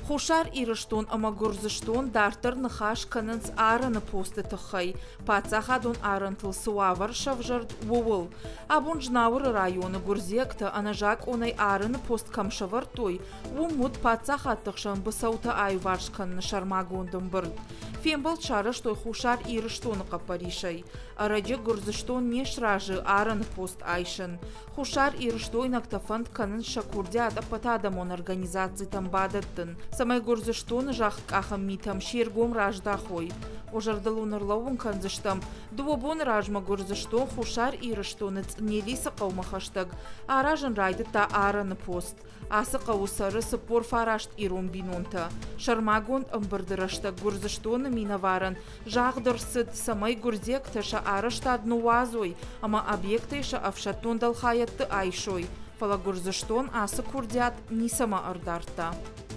Хуссар Ирыстон ӕмӕ Гуырдзыстон дарддӕр ныхас кӕнынц арӕны посты тыххӕй, паддзахадон арӕнтыл цы уавӕр сӕвзӕрд, ууыл. Абон Знауыры районы гуырдзиӕгтӕ ӕнӕзакъонӕй арӕны пост кӕм сӕвӕрдтой, уым уыд паддзахадты хсӕн быцӕутӕ аиуварс кӕныны сӕрмагонд ӕмбырд. Фембӕлд сарӕзтой Хуссар Ирыстоны хъӕппӕрисӕй. Ӕрӕджы Гуырдзыстон не сразы арӕны пост айсын. Хуссар Ирыстойнӕгтӕ фӕнд кӕнынц сӕ курдиат ӕппӕтадӕмон организацитӕм бадӕттын, цӕмӕй Гуырдзыстоны загъдкъахӕн митӕм се ргом раздахой. Уӕ зӕрдыл уын ӕрлӕууын кӕндзыстӕм, дыууӕ боны размӕ Гуырдзыстон Хуссар Ирыстоны Цънелисы хъӕумӕ хӕстӕг аразын райдыдта арӕны пост. Ацы хъӕуы цӕры 49 ирон бинонтӕ. Сӕрмагонд ӕмбырды рӕстӕг Гуырдзыстоны минӕварӕн загъд ӕрцыд, цӕмӕй гуырдзиӕгтӕ сӕ арӕзтад ныууадзой ӕмӕ объектӕй сӕ ӕфсӕддон дӕлхайӕдты айсой, фӕлӕ Гуырдзыстон ацы куырдиат ницӕмӕ ӕрдардта.